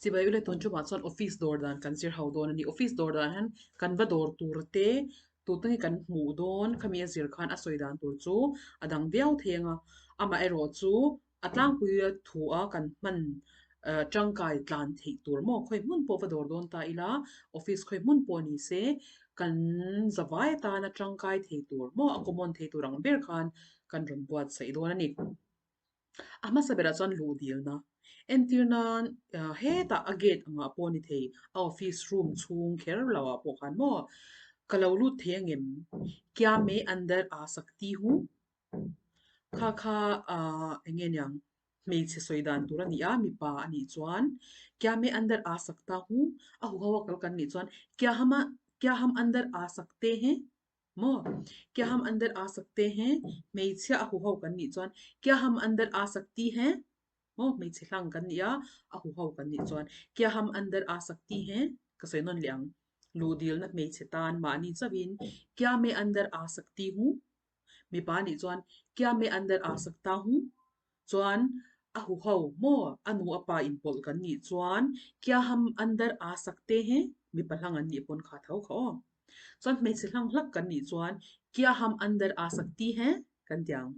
Chibai ule tun tumah chuan office dawr dan kan zir ho dawn a ni. Office dawr dan hian kan va dawr tur te tute hi kan hmuh dawn khami a zir khan a sawi dan tur chu a dang viau thei ang a. Amaherawh chu a tlangpui thu a kan hman eh tangkai tlan theih tur maw khawi hmun pawh va dawr dawn ta ila office khawi hmun pawh ni se kan zavai atana tangkai thei tur maw a common thei tur ang ber khan kan rawn buatsaih dawn a ni. A hmasa berah chuan luh dilna entir nan hetah a gate angah pawh a ni thei a office room chhung kher lo ah pawh khan maw ka lo lut thei angem kya main andar aa sakti hu kha kha ah eng nge niang hmeichhe sawi dan tur a ni a mipa a nih chuan kya main andar aa sakta hu a huho a kal kan nih chuan kya hama kya ham andar aa sakte he Maw? Kya ham andar aa sakte hain? Hmeichhia a huho kan nih chuan Kya ham andar aa sakti hain? Maw? Hmeichhe hlang kan nih a, a huho kan nih chuan Kya ham andar aa sakti hain? Ka sawi nawn leh ang. Luh dilna hmeichhe tan mahni chauhin Kya main andar aa sakti hu? Mipa nih chuan Kya main andar aa sakta hu? Chuan a huho maw? A nu a pa inpawlh kan nih chuan Kya ham andar aa sakte hain? Mipa hlang an nih pawn kha tho kha aw. Chuan hmeichhe hlang hlak kan nih chuan Kya ham andar aa sakti hain? kan ti ang.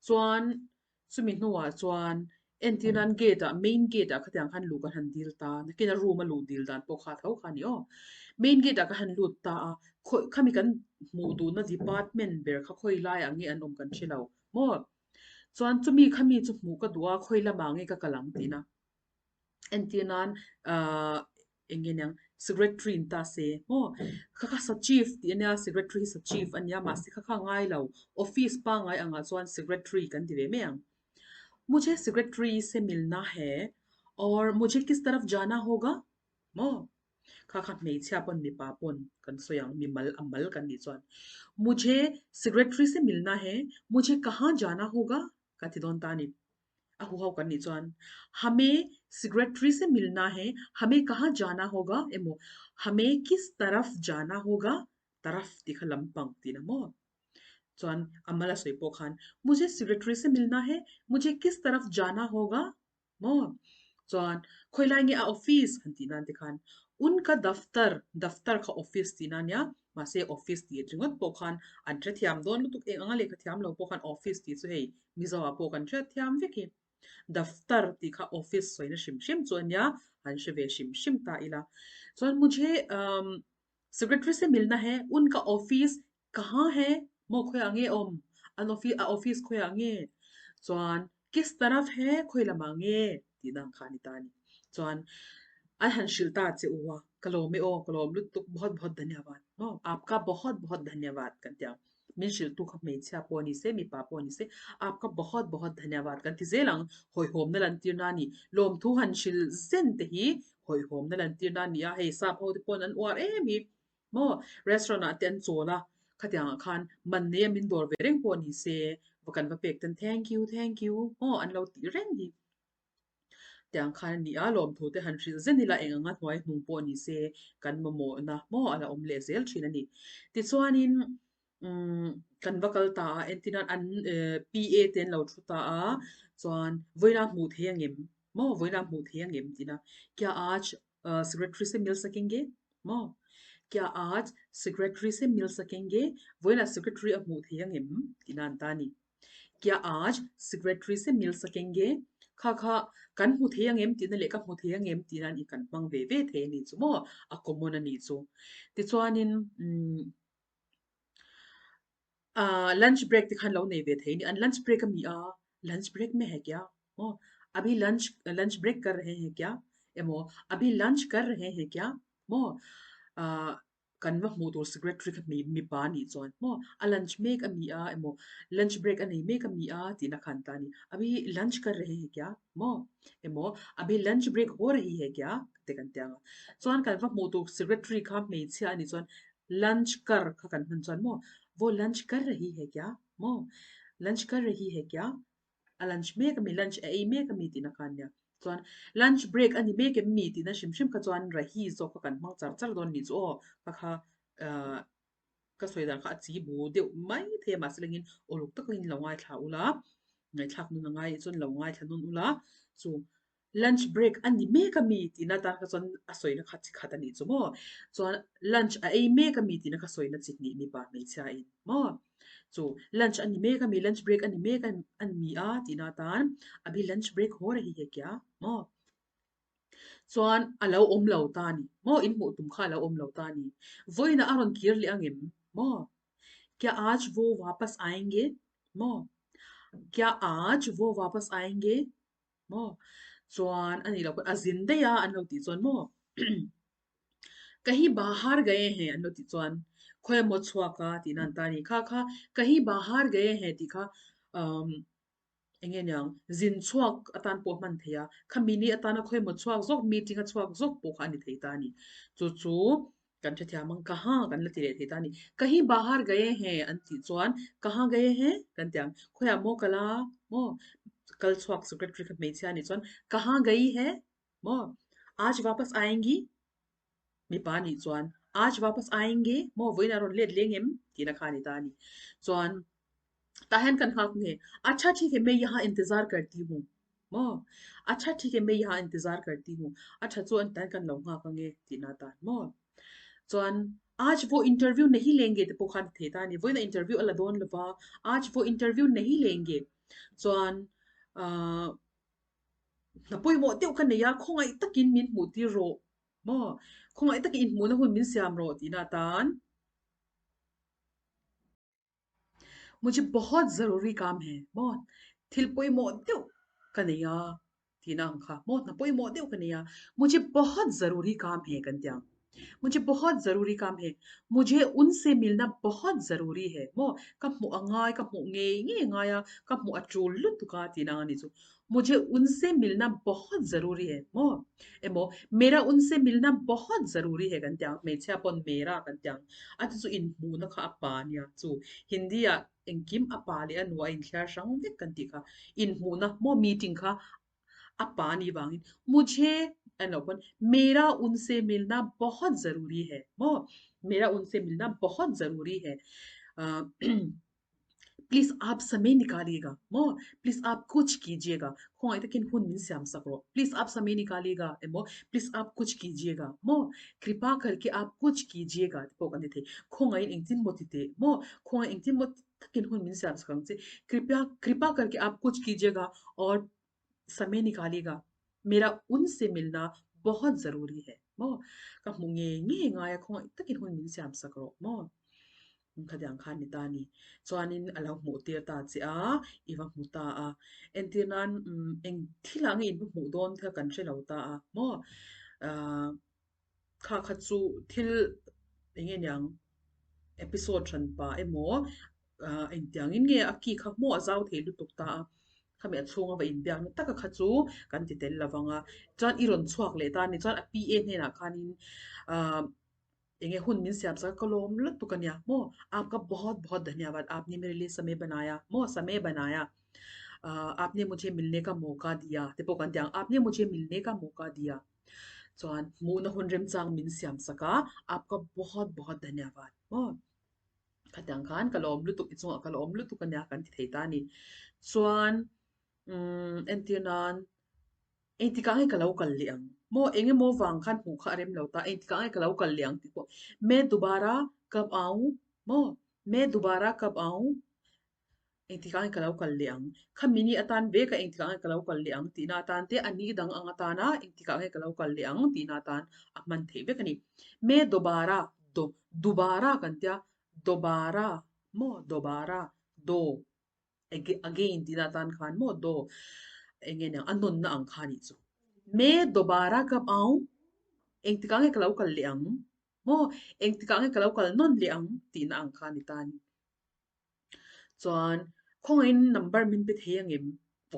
Chuan chumi hnuah chuan entir nan gate ah main gate ah khatiang khan luh kan han dil ta nakin a room a luh dil dan pawh kha tho kha a ni aw. Main gate ah ka han lut ta a khawi khami kan hmuh duhna department ber kha khawi laiah nge an awm kan hre lo maw. Chuan chumi khami chu hmuh ka duh a khawi lamah nge ka kal ang tihna. Entir nan ahh eng nge niang secretary in ta se maw kha kha sachief tih a nia secretary hi sachief a nia mahse kha kha a ngai lo office pangngai angah chuan secretary kan ti ve mai ang mujhe secretary se milna hai aur mujhe kis taraf jana hoga maw kha kha hmeichhia pawn mipa pawn kan sawi ang mimal a mal kan nih chuan mujhe secretary se milna hai mujhe kahan jana hoga ka ti dawn ta a ni. A huho kan nih chuan Hame secretary se milna hai, hame kahan jana hoga emaw hame kis taraf jana hoga, taraf tih kha lampang tihna maw? Chuan a mal a sawi pawh khan mujhe secretary se milna hai, mujhe kis taraf jana hoga maw? Chuan khawilai nge a office han tih nan te khan unka daftar, daftar kha office tihna ania, mahse office tih ringawt pawh khan an hrethiam dawn lutuk eng anga lehkha thiam lo pawh khan office tih chu hei Mizo ah pawh kan hriat thiam vek hi. Daftar tih kha office sawina hrim hrim chu a nia, han hre ve hrim hrim ta ila. Chuan mujhe umm secretary se milna hai, unka office kahan hai? Maw khawiah nge awm? An office a office khawiah nge? Chuan kis taraf hai? Khawi lamah nge? Tih dang kha a ni ta a ni. Chuan an han hrilh ta che u a, ka lawm e aw, ka lawm lutuk, bahut bahut dhanyavad maw? Aapka bahut bahut dhanyavad kan ti ang. Min hrilhtu kha hmeichhia pawh a ni se, mipa pawh a ni se, aapka bahut bahut dhanyavad kan ti zel ang. Hawihhawmna lantirna a ni. Lawmthu han hrilh zen te hi hawihhawmna lantirna a ni a, hei sap ho te paw'n an uar em hi. Maw? Restaurant ah te an chawl a, khatiang ah khan man nei a min dawr ve reng pawh a ni se, va kan va pek ten thank you, thank you maw an lo tih reng hi. Tiang khan a ni a, lawmthu te han hrilh zen ila eng anga hnuai hnung pawh ni se kan mamawhna maw a la awm leh zel thin a ni. Tichuanin umm kan va kal ta a, entir nan an eh PA te an lo thu ta a, chuan vawiin a hmuh thei angem maw vawiin a hmuh thei angem tihna kya aaj secretary se mil sakenge maw kya aaj secretary se mil sakenge vawiin a secretary a hmuh thei angem tihna an ta a ni. Kya aaj secretary se mil sakenge? Kha kha kan hmu thei angem tihna leh ka hmu thei angem tihna i kan hmang ve ve thei a nih chu maw? A common a nih chu. Tichuanin umm ah lunch break te khan lo nei ve thei a ni. An lunch break a mi a, lunch break me hai kya? Maw? Abhi lunch lunch break kar rahe hai kya? Emaw abhi lunch kar rahe hai kya? Maw? Ah Kan va hmuh tur secretary kha mi mipa a nih chuan maw a lunch mek a mi a emaw lunch break a nei mek a mi a tihna khan ta a ni. Abhi lunch kar rahe hai kya? Maw emaw abhi lunch break ho rahi hai kya? te kan ti ang a. Chuan kan va hmuh tur secretary kha hmeichhia a nih chuan lunch kar kha kan hman chuan maw vo lunch kar rahi hai kya? Maw lunch kar rahi hai kya? A lunch mek a mi, lunch a ei mek a mi tihna kha a nia. Chuan lunch break a ni mek em mi tihna hrim hrim kha chuan rahi zawk kha kan hmang char char dawn nih chu aw. Kha kha ahh ka sawi dan kha a chi bu deuh mai thei a mahse lengin uluk takin lo ngaithla ula, ngaihthlak nun a ngai chuan lo ngaithla nun ula chu. Lunch break a ni mek a mi tihna atan kha chuan a sawina kha chi khat a nih chu maw? Chuan lunch a ei mek a mi tihna kha sawina chi hnih mipa hmeichhia in maw? Chu lunch a ni mek a mi, lunch break a ni mek a ni a tihna atan abhi lunch break haw rahi hai kya maw? Chuan a lo awm lo ta a ni maw? In hmuh tum kha a lo awm lo ta a ni. Vawiinah a rawn kir leh ang em maw? Kya aaj wo wapas aayenge maw? Kya aaj wo wapas aayenge maw? Chuan a nih loh pawn a zin daih a an lo tih chuan maw? Kahi bahar gaye hain an lo tih chuan khawi emaw chhuak a tihna an ta a ni. Kha kha kahi bahar gaye hain tih kha umm eng nge niang zin chhuak atan pawh a hman thei a, khami ni atana khawi emaw chhuak zawk meeting a chhuak zawk pawh kha a ni thei ta a ni. Chu chu kan hrethiam ang kaha kan la ti leh thei ta a ni. Kahi bahar gaye hain an tih chuan kaha gaye hain kan ti ang. Khawiah maw kal a maw kal chhuak secretary kha hmeichhia a nih chuan kaha gayi hain maw aaj wapas aayengi mipa a nih chuan aaj wapas aayengi maw vawiin a rawn let leng em tihna kha a ni ta a ni. Chuan Tah hian kan nghak nge, Acha thik hai main yaha intizar karti hu maw? Acha thik hai main yaha intizar karti hu, a tha chu an tan kan lo nghak ange tihna tan maw? Chuan aaj wo interview nahi lenge te pawh khan ti thei ta a ni, vawiin a interview a la dawn lova, aaj wo interview nahi lenge chuan ahh hna pawimawh deuh ka nei a, khawngaih takin min hmuh tir rawh maw? Khawngaih takin inhmuhna hun min siam rawh tihna tan. Mujhe bahut zaruri kaam hai maw thil pawimawh deuh ka nei a tihna ang kha maw hna pawimawh deuh ka nei a mujhe bahut zaruri kaam hai kan ti ang mujhe bahut zaruri kaam hai mujhe unse milna bahut zaruri hai maw ka hmuh a ngai ka hmuh ngei ngei a ngai a ka hmuh a tul lutuk a tihna ang a ni chu mujhe unse milna bahut zaruri hai maw emaw mera unse milna bahut zaruri hai kan ti ang hmeichhia pawn mera kan ti ang a chu chu inhmuhna kha a pa nia chu Hindi ah engkim a pa leh a nu a inthliar hrang vek kan tih kha inhmuhna maw meeting kha a pa a nih vangin mujhe an loh pawn mera unse milna bahut zaruri hai maw mera unse milna bahut zaruri hai ah Please aap samay nikaliyega maw please aap kuch kijiyega khawngaih takin hun min siam sak rawh please aap samay nikaliyega emaw please aap kuch kijiyega maw kripa karke aap kuch kijiyega te pawh kan ti thei khawngaihin engtin maw ti teh maw khawngaih engtin maw takin hun min siam sak ang che kripa kripa karke aap kuch kijiyega aur samay nikaliyega mera unse milna bahut zaruri hai maw ka hmu ngei ngei ngai a khawngaih takin hun min siam sak rawh maw. Khatiang khan ni ta a ni. Chuanin a lo hmuh tir ta che a, i va hmu ta a. Entir nan umm eng thilah nge in va hmuh dawn kha kan hre lo ta a maw? Ahh kha kha chu thil eng nge niang episode hran pa emaw ahh engtiangin nge a ki kha hmuh a zau thei lutuk ta a. Khami a chhunga va inbiakna taka kha chu kan ti tel lo vang a. Chuan i rawn chhuak leh ta a ni. Chuan a PA hnenah khanin ahh. Enge hun min siam sak a ka lawm lutuk a nia maw aapka bahut bahut dhanyawad aapne mere liye samay banaya maw samay banaya ahh aapne mujhe milne ka mauka diya te pawh kan ti ang aapne mujhe milne ka mauka diya chuan hmuhna hun remchang min siam sak a aapka bahut bahut dhanyawad maw khatiang khan ka lawm lutuk i chungah ka lawm lutuk a nia kan ti thei ta a ni chuan umm entir nan. Engtikah nge ka lo kal leh ang? Maw eng emaw vang khan hmuh kha a rem lo ta, engtikah nge ka lo kal leh ang tih pawh Main dubara kab aaun? Maw Main dubara kab aaun? Engtikah nge ka lo kal leh ang? Khami ni atan ve ka engtikah nge ka lo kal leh ang tihna atan te a ni dang ang atana engtikah nge ka lo kal leh ang tihna atan a hman theih vek a ni. Main dobara do dubara kan tia dobara maw dobara do again tihna atan khan maw do eng nge niang a nawnna ang kha anih chu. Me dobara kab aaun engtikah nge ka lo kal leh ang maw engtikah nge ka lo kal nawn leh ang tihna ang kha a ni ta a ni. Chuan khawngaihin number min pe thei angem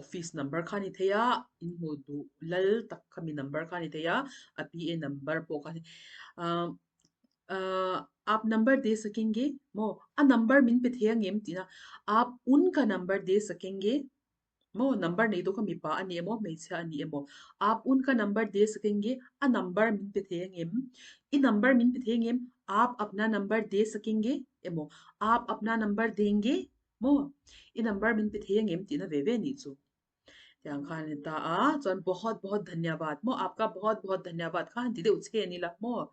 office number kha a ni thei a in hmuh duh lal tak kha mi number kha a ni thei a a PA number pawh kha a ni ahh Ahh aap number de sakenge maw a number min pe thei angem tihna aap unka number de sakenge maw number nei dawk a mipa a ni emaw hmeichhia a ni emaw aap unka number de sakenge a number min pe thei angem i number min pe thei angem aap apna number de sakenge emaw aap apna number denge maw i number min pe thei angem tihna ve ve a nih chu. Tiang khan a ni ta a, chuan bahut bahut dhanyavad maw aapka bahut bahut dhanyavad kha han ti deuh che ni la maw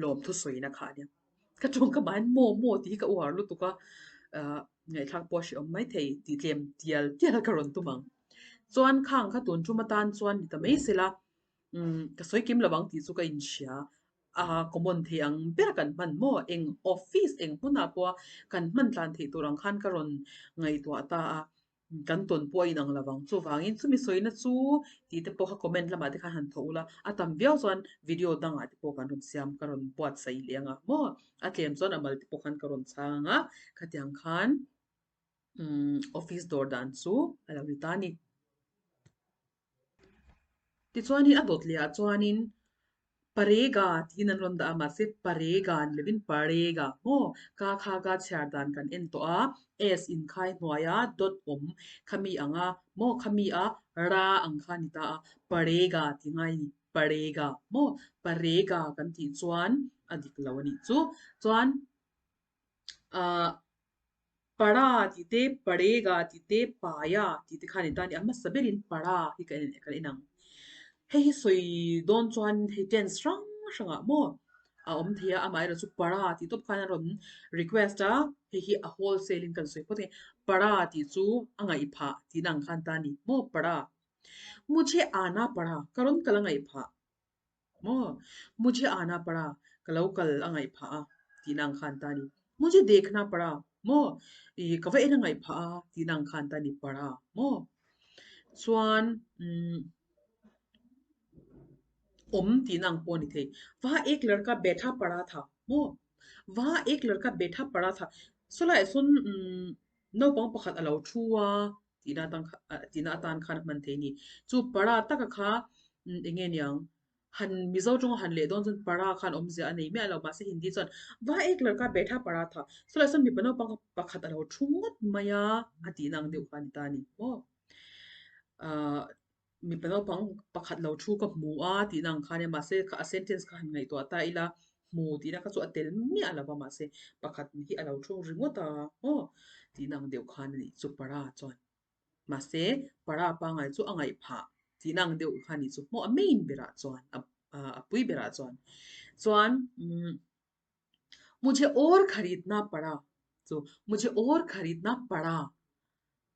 lawmthu sawina kha a nia. Ka tawngkam ah hian maw maw tih hi ka uar lutuk a, ah ngaihthlak pawh a hrehawm maithei tih tlem tial tial ka rawn tum ang. Chuan khang kha tun tum atan chuan ni ta mai sela, umm ka sawi kim lo ang tih chu ka inhria. A common thei ang ber kan hman maw? Eng office eng hmunah pawha kan hman tlan theih tur ang khan ka rawn ngaihtuah ta a, kan tawn pawh a inang lo vang. Chuvangin chumi sawina chu tih te pawh kha comment lamah te khan han thawh ula, a tam viau chuan video dangah te pawh kan rawn siam, ka rawn buatsaih leh ang a maw? A tlem chuan a mal te pawh khan ka rawn chhang ang a, khatiang khan umm office dawr dan chu a lo ni ta a ni. Tichuanin a dawt leh ah chuanin Parega tiin an rawn dah a, mahse Parega ni lovin Parega maw? Ka kha ka chhiar dan kan en tawh a, S inkhai hnuaia dot awm khami anga maw khami a ra ang kha a ni ta a, Parega ti ngai a ni, Parega maw? Parega kan tih chuan a dik lo a nih chu. Chuan ahh Para tih te, Parega tih te, Paya tih te kha a ni ta a ni. A hmasa berin Para hi kan kan en ang. Hei hi sawi dawn chuan hei tense hrang hrangah maw a awm thei a, amaherawh chu Para tih tawp khan a rawn request a, hei hi a wholesale in kan sawi phawt a ni. Para tih chu a ngaih phah tihna ang khan ta a ni maw Para. Mujhe aana para, ka rawn kal a ngaih phah. Maw? Mujhe aana pada, ka lo kal a ngaih phah a, tihna ang khan ta a ni. Mujhe dekhna pada, maw? Ih, ka va en a ngaih phah a, tihna ang khan ta a ni, pada, maw? Chuan, umm, awm tihna ang pawh a ni thei. Vaha ek ladka betha pada tha, maw? Vaha ek ladka betha pada tha. Saw laiah sawn, umm, naupang pakhat a lo thu a, tihna atan kha tihna atan khan a hman thei a ni. Chu para taka kha eng nge niang han Mizo tawnga han leh dawn chuan para khan awmzia a nei miah lo mahse Hindi chuan va ek ladka betha para tha chulaiah chuan mipa naupang kha pakhat a lo thu ngawt mai a a tihna ang deuh kha a ni ta a ni maw. Ahh Mipa naupang pakhat lo thu ka hmu a tihna ang khan e, mahse a sentence kha han ngaihtuah ta ila, hmu tihna kha chu a tel miah lo va, mahse pakhat hi a lo thu ringawt a maw tihna ang deuh khan a nih chu para chuan. Mahse para pangngai chu a ngaih phah tihna ang deuh kha a nih chu maw a main berah chuan a pui berah chuan. Chuan umm mujhe aur kharidna para chu mujhe aur kharidna para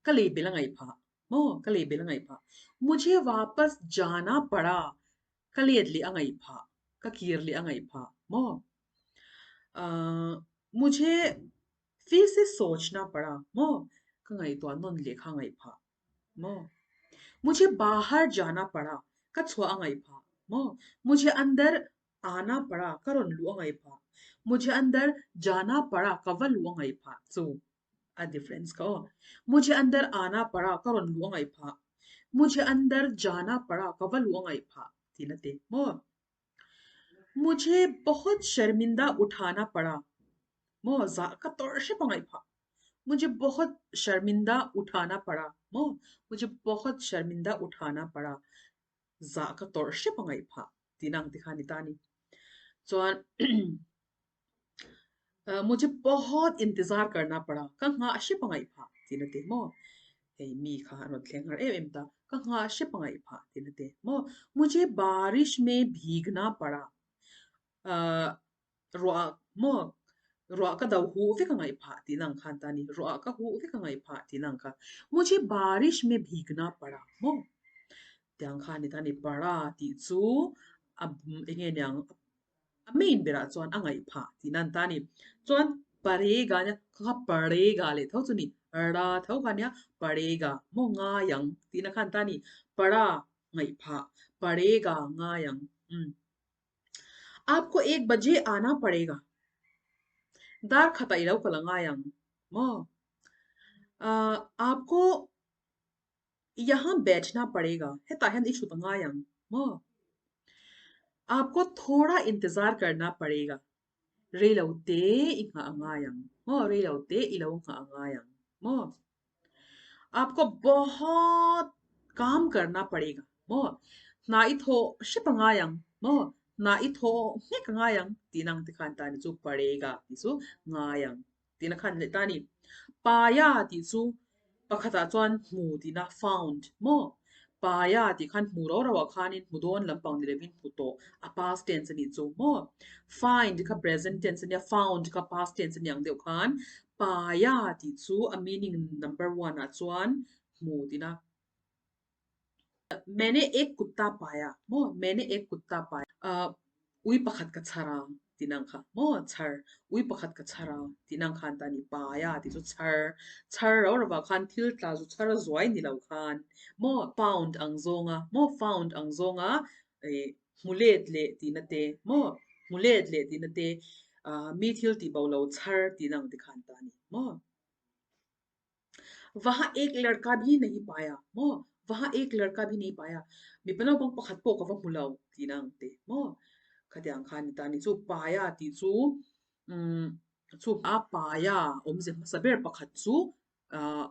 ka lei bel a ngaih phah. Maw ka leh bel a ngaih phah. Mujhe wapas jana pada ka let leh a ngaih phah, ka kir leh a ngaih phah maw? Ahh mujhe fir se sochna pada maw? Ka ngaihtuah nawn leh kha ngaih phah maw? Mujhe bahar jana pada ka chhuah a ngaih phah maw? Mujhe andar aana pada ka rawn luh a ngaih phah. Mujhe andar jana pada ka va luh a ngaih phah chu. A difference kha aw. Mujhe andar aana pada ka rawn luh a ngaih phah. Mujhe andar jana pada ka va luh a ngaih phah tihna te maw. Mujhe bahut sharminda uthana pada maw zah ka tawrh hrep a ngaih phah. Mujhe bahut sharminda uthana pada maw. Mujhe bahut sharminda uthana pada zah ka tawrh hrep a ngaih phah tihna ang te kha a ni ta a ni. Chuan Mujhe bahut intizar karna pada ka nghah hrep a ngaih phah tihna te maw hei mi kha an rawn thleng har em em ta ka nghah hrep a ngaih phah tihna te maw mujhe barish me bhigna pada ahh ruah maw ruah ka do huh vek a ngaih phah tihna ang khan ta a ni ruah ka huh vek a ngaih phah tihna ang kha mujhe barish me bhigna pada maw tiang kha a ni ta a ni pada tih chu a eng nge niang. A main berah chuan a ngaih phah tihna an ta a ni. Chuan parega nia kha kha parega leh tho chu ni ra tho kha nia parega maw ngai ang tihna kha an ta a ni. Para ngaih phah parega ngai ang umm. Aapko ek baje aana parega dar khatah i lo kal a ngai ang maw. Ahh aapko Yahan baithna padega, hetah hian i thut a ngai ang maw? Aapko thoda intizar karna padega, rei lo te i nghah a ngai ang maw? Rei lo te i lo nghah a ngai ang maw? Aapko bahut kaam karna padega maw? Hna i thawh hrep a ngai ang maw? Hna i thawh nghek a ngai ang tih nang te khan ta ni chu padega tih chu ngai ang. Tihna khan leh ta a ni. Paia tih chu pakhatah chuan hmu tihna, found, maw? Paia tih khan hmu ro ro ah khanin hmu dawn lampang ni lovin hmu tawh a past tense a nih chu maw? Find kha present tense a nia, found kha past tense a ni ang deuh khan paia tih chu a meaning number one ah chuan hmu tihna. Maine ek kutta paya maw? Maine ek kutta paya. Ahh ui pakhat ka chhar a tih nang kha maw? Chhar ui pakhat ka chhar a tih nang khan ta ni paya tih chu chhar chhar ro rovah khan thil tla zu chhar zuai ni lo khan maw? Found ang zawnga maw? Found ang zawnga ih hmu let leh tihna te maw? Hmu let leh tihna te ahh mi thil tih bo lo chhar tih nang te khan ta ni maw? Vaha ek ladka bhi nahi paya maw? Vaha ek ladka bhi nahi paya mipa naupang pakhat pawh ka va hmu lo tihna ang te maw? Khatiang khan ni ta ni chu paya tih chu umm chu a paya awmze hmasa ber pakhat chu ahh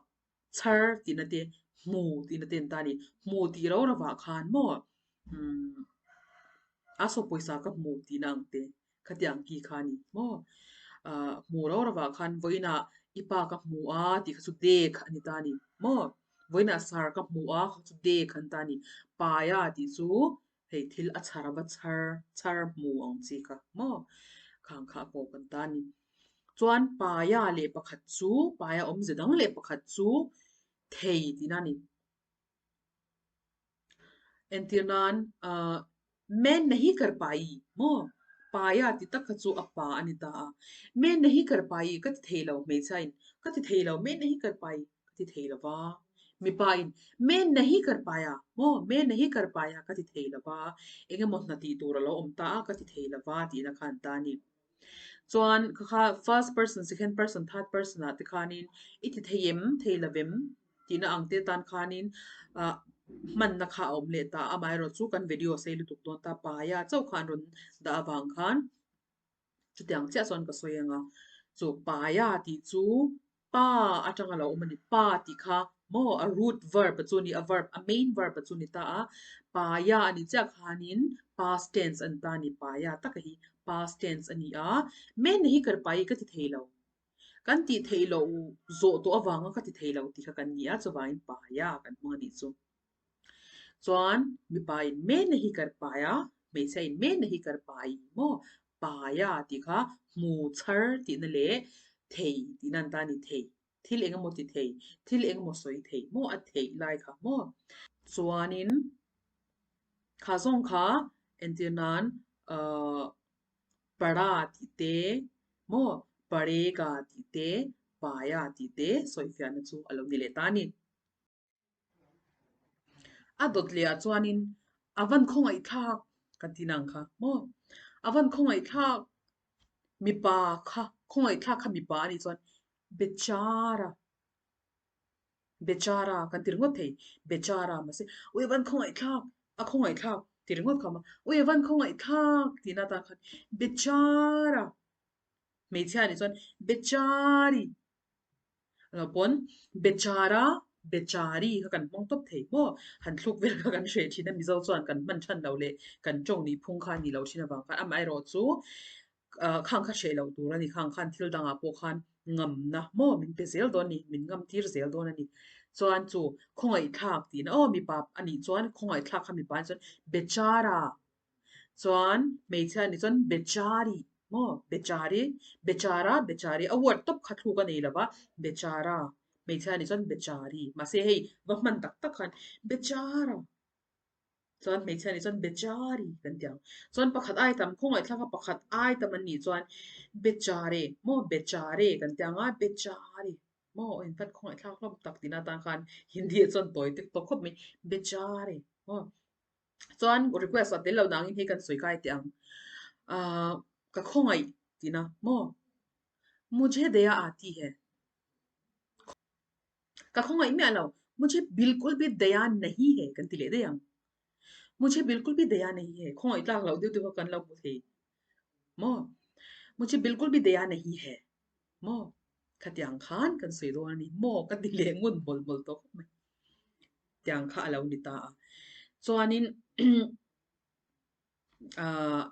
chhar tihna te hmu tihna te an ta a ni. Hmu tih ro rovah khan maw umm a saw pawisa ka hmu tihna ang te. Khatiang ki kha a ni maw? Ahh hmu ro rovah khan vawiinah i pa ka hmu a tih kha chu dek a ni ta a ni maw? Vawiinah sar ka hmu a kha chu dek a ni ta a ni. Paia tih chu hei thil a chhar a va chhar chhar hmu ang chi kha maw? Khang kha a kawk an ta a ni. Chuan paia leh pakhat chu paia awmze dang leh pakhat chu thei tihna a ni. Entir nan ahh Main nahi kar pai maw? Paia ti tak kha chu a pa a ni ta a. Main nahi kar pai ka ti thei lo hmeichhia in ka ti thei lo main nahi kar pai ka ti thei lo va. Mipa in main nahi kar paia maw? Main nahi kar paia ka ti thei lo va. Eng emaw hna tih tur a lo awm ta a ka ti thei lo va tihna kha an ta a ni. Chuan kha kha first person, second person, third person ah te khanin i ti thei em thei lo vem? Tihna ang te tan khanin ah hmanna kha a awm leh ta a, amaherawh chu kan video sei lutuk dawn ta paia chauh kha an rawn dah avang khan chutiang chiah chuan ka sawi ang a, chu paia tih chu pa atanga lo awm a ni, pa tih kha maw a root verb a chu a ni a verb a main verb a chu a ni ta a, paia a nih chiah khanin past tense a ni ta a ni, paia taka hi past tense a ni a, main na hi kar pai ka ti thei lo. Kan tih theih loh zawh tawh avanga ka ti thei lo tih kha kan ni a, chuvangin paia kan hmang a nih chu. Chuan mipa in mena hi kar pai a, hmeichhia in mena hi kar pai maw? Paia tih kha hmu chhar tihna leh thei tihna an ta a ni thei. Thil eng emaw ti thei, thil eng emaw sawi thei maw a theih lai kha maw? Chuanin kha zawng kha entir nan ahh Para tih te maw Parega tih te Paya tih te sawifiahna chu a lo ni leh ta a ni. A dawt leh ah chuanin a van khawngaihthlak kan tih nang kha maw a van khawngaihthlak mipa kha khawngaihthlak kha mipa a nih chuan Bechara Bechara kan ti ringawt thei, Bechara mahse ui a van khawngaihthlak, a khawngaihthlak ti ringawt kha awm a, ui a van khawngaihthlak tihna atan khan Bechara hmeichhia anih chuan Bechari a lo pawn Bechara Bechari kha kan hmang tawp thei maw? Han thluk vel kha kan hreh thin a, Mizo chuan kan hman than lo leh kan tawng nih phung kha a nih loh thin avang khan amaherawh chu ah khang kha hreh loh tur a ni, khang khan thil dangah pawh khan ngamna maw min pe zel dawn a ni, min ngam tir zel dawn a ni. Chuan chu khawngaihthlak tihna aw mipa a nih chuan khawngaihthlak kha mipa a nih chuan bechara chuan hmeichhia a nih chuan bechari maw bechari bechara bechari a word tawp kha thluk a nei lo va bechara hmeichhia a nih chuan bechari mahse hei va hman tak tak khan bechara. Chuan hmeichhia nih chuan Bechari kan ti ang. Chuan pakhat ai tam, khawngaihthlak a pakhat ai tam an nih chuan Bechare maw Bechare kan ti ang a, Bechari maw in fact khawngaihthlak hlawm tak tihna atan khan Hindi ah chuan tawi tek tawk khawp mai Bechare maw. Chuan request ah tel lo dangin hei kan sawi kai teh ang. Ahh ka khawngaih tihna maw Mujhe daya aati hai. Ka khawngaih miah lo, Mujhe bilkul bhi daya nahi hai kan ti leh daih ang. Mujhe bilkul bhi daya nahi hai, khawngaih tlak loh deuh deuh kha kan lo hmu thei maw? Mujhe bilkul bhi daya nahi hai maw? Khatiang khan kan sawi dawn a ni maw? Ka ti leh ngun mawlh mawlh tawh khawp mai. Tiang kha a lo ni ta a. Chuanin Ahh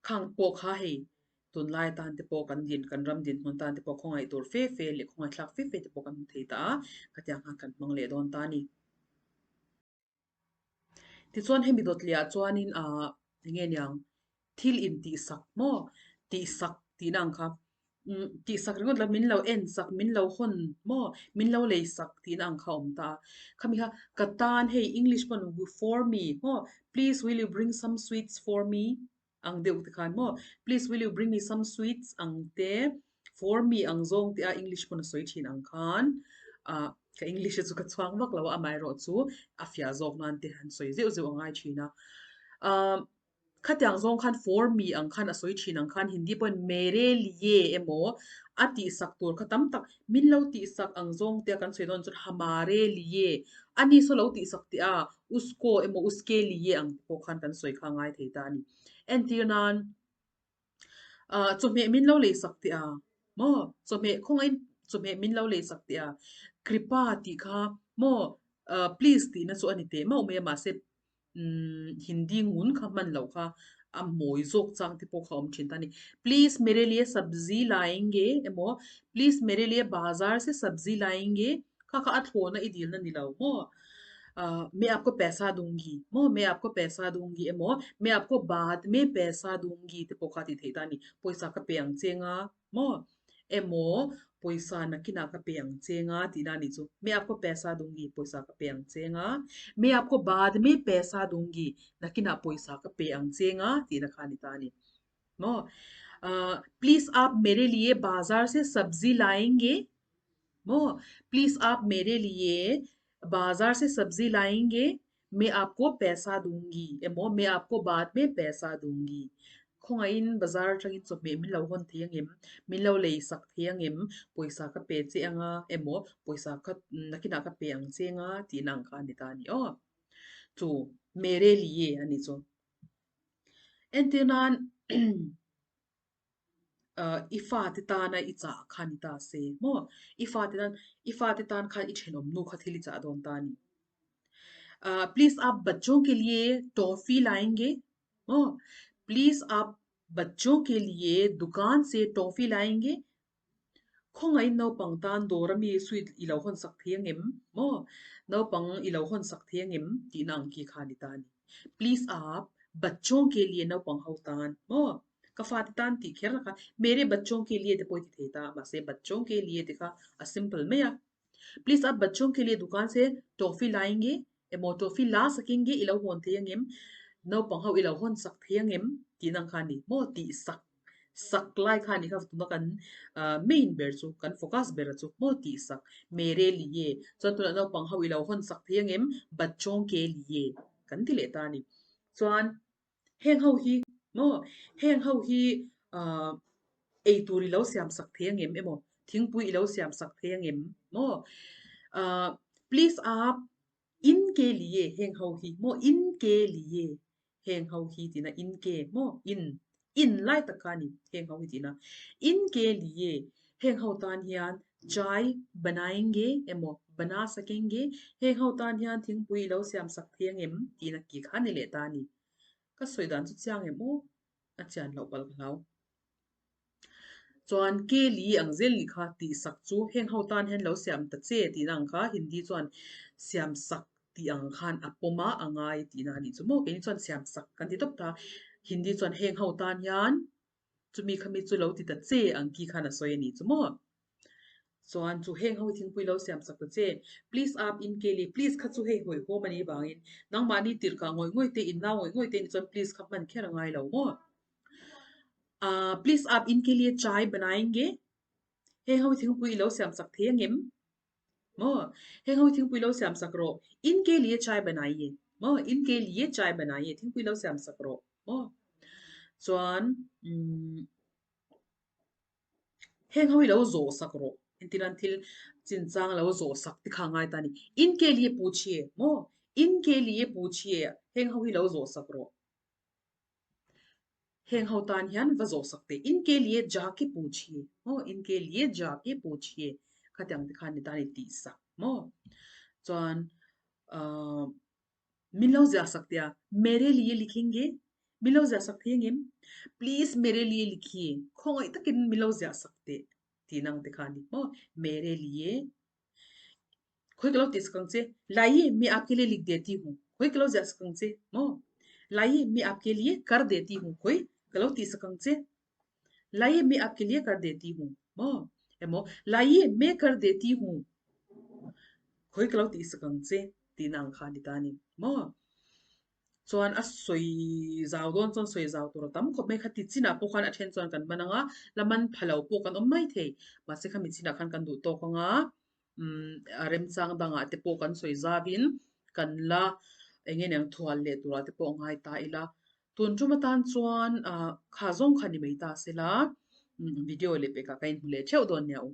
khang pawh kha hei tunlai tan te pawh kan din kan ram dinhmun tan te pawh khawngaih tur fe fe leh khawngaihthlak fe fe te pawh kan hmu thei ta a, khatiang khan kan hmang leh dawn ta a ni. Tichuan hemi dawt leh ah chuanin ah eng nge niang thil intihsak maw tihsak tihna ang kha umm tihsak ringawt lo min lo en sak min lo hawn maw min lo lei sak tihna ang kha a awm ta a. Khami kha ka tan hei English pawn for me maw please will you bring some sweets for me ang deuh te khan maw please will you bring me some sweets ang te for me ang zawng te a English pawn a sawi thin ang khan ah ka English hi chu ka chhuang vak lo a amaherawh chu a fiah zawk nan te han sawi zeuh zeuh a ngai thin a ah khatiang zawng khan for me ang khan a sawi thin ang khan Hindi pawhin mere liye emaw a tihsak tur kha tam tak min lo tihsak ang zawng te a kan sawi dawn chuan hamare liye ani saw lo tihsak tih a Usko emaw uske liye ang te pawh khan kan sawi kha a ngai thei ta a ni. Entir nan ah chawhmeh min lo lei sak teh a maw chawhmeh khawngaihin chawhmeh min lo lei sak teh a kripa tih kha maw ah please tihna chu a ni teh mauh mai a mahse umm Hindi ngun kha hman loh kha a mawi zawk chang te pawh kha a awm thin ta a ni. Please mere liye sabzi layenge emaw please mere liye bazar se sabzi layenge Kha kha a thlawna i dilna ni lo maw? Ahh main aapko paisa dungi maw? Main aapko paisa dungi emaw main aapko baad mein paisa dungi te pawh kha tih theih ta a ni. Pawisa ka pe ang che nga maw? Emaw pawisa nakinah ka pe ang che nga tihna a nih chu. Main aapko paisa dungi pawisa ka pe ang che nga. Main aapko baad mein paisa dungi nakinah pawisa ka pe ang che nga tihna kha a ni ta a ni. Maw? Ahh please aap mere liye bazaar se sabzi layenge Maw please aap mere liye bazaar se sabzi layenge main aapko paisa dungi emaw main aapko baad mein paisa dungi khawngaihin bazar atangin chawhmeh min lo hawn thei angem min lo lei sak thei angem pawisa ka pe che anga emaw pawisa kha nakinah ka pe ang che anga tihna ang kha a ni ta a ni aw chu mere liye a ni chu entir nan ah i fate tana i chah kha ni ta se maw i fate tan i fate tan khan i thenawm nu kha thil i chah dawn ta a ni ah please aap bachon ke liye toffee layenge maw please aap bachon ke liye dukan se toffee layenge Khawngaihin naupang tan dawr ami sweet i lo hawn sak thei angem maw? Naupang i lo hawn sak thei angem? tihna ang khi kha a ni ta a ni. Please aap bachon ke liye naupang ho tan maw? Ka fate tan tih kher la kha mere bachon ke liye te pawh i ti thei ta a, mahse bachon ke liye te kha a simple mai a. Please aap bachon ke liye dukan se toffee layenge Emaw tawfi la sakin nge i lo hawn thei angem? Naupang ho i lo hawn sak thei angem? tih nang kha a ni. Maw tih sak sak lai kha a ni kha tuna kan main ber chu kan focus ber chu maw tih sak mere liye chuan tunah naupang ho i lo hawn sak thei angem? Bachon ke liye kan ti leh ta a ni. Chuan heng ho hi maw heng ho hi ah eitur i lo siam sak thei angem emaw thingpui i lo siam sak thei angem maw ah please aap in ke liye heng ho hi maw in ke liye heng ho hi tihna in ke maw in in lai tak kha a ni heng ho hi tihna in ke liye heng ho tan hian chai banayenge emaw bana sakenge heng ho tan hian thingpui i lo siam sak thei angem tihna ki kha a ni leh ta a ni ka sawi dan chu chiang em aw a chian loh palh ka hlau. Chuan ke li ang zel ni kha tih sak chu heng ho tan hian lo siam ta che tihna ang kha Hindi chuan siam sak tih ang khan a pawm a a ngai tihna a nih chu maw keini chuan siam sak kan ti tawp ta Hindi chuan heng ho tan hian chumi khami chu lo ti ta che ang ki khan a sawi a nih chu maw. Chuan chu heng ho hi thingpui lo siam sak ta che. Please aap in ke li please kha chu hei hawihhawm a nih vangin nangmahni tirhkah ngawih ngawih te in nau ngawih ngawih te nih chuan please kha hman kher a ngai lo maw. Aaa please aap in ke liye chai banayenge heng ho hi thingpui i lo siam sak thei angem maw heng ho hi thingpui lo siam sak rawh in ke liye chai banaye maw in ke liye chai banaye thingpui lo siam sak rawh maw chuan umm Heng ho hi lo zawh sak rawh. Engtin an thil chinchang lo zawh sak te kha a ngai ta a ni. In ke liye puchhiye maw? In ke liye puchhiye heng ho hi lo zawh sak rawh. Heng ho tan hian va zawh sak teh. In ke liye ja ke puchhiye maw? In ke liye ja ke puchhiye khatiang te khan ni ta a ni tih sak maw? Chuan ahh Min lo ziah sak tia, Mere liye likhenge? Min lo ziah sak thei angem? Please mere liye likhiye, khawngaih takin min lo ziah sak teh tih nang te kha a ni maw? Mere liye, khawi ka lo tih sak ang che, Laiye, me aapke liye likh deti hu, Khawi ka lo ziah sak ang che maw? Laiye me aapke liye kar deti hu khawi ka lo tih sak ang che. Laiye me aapke liye kar deti hu maw? Emaw laiye me kar deti hu khawi ka lo tih sak ang che tihna ang kha a ni ta a ni maw? Chuan a sawi zau dawn chuan sawi zau tur a tam khawp mai. Khati chinah pawh khan a then chuan kan man ang a, la man pha lo pawh kan awm mai thei. Mahse khami chinah khan kan duh tawk ang a, umm a remchang dangah te pawh kan sawi zauin kan la eng nge niang thual leh turah te pawh a ngai ta ila. Tun tum atan chuan ah kha zawng kha ni mai ta se la, umm video leh pekah ka inhmu leh theuh dawn nia u.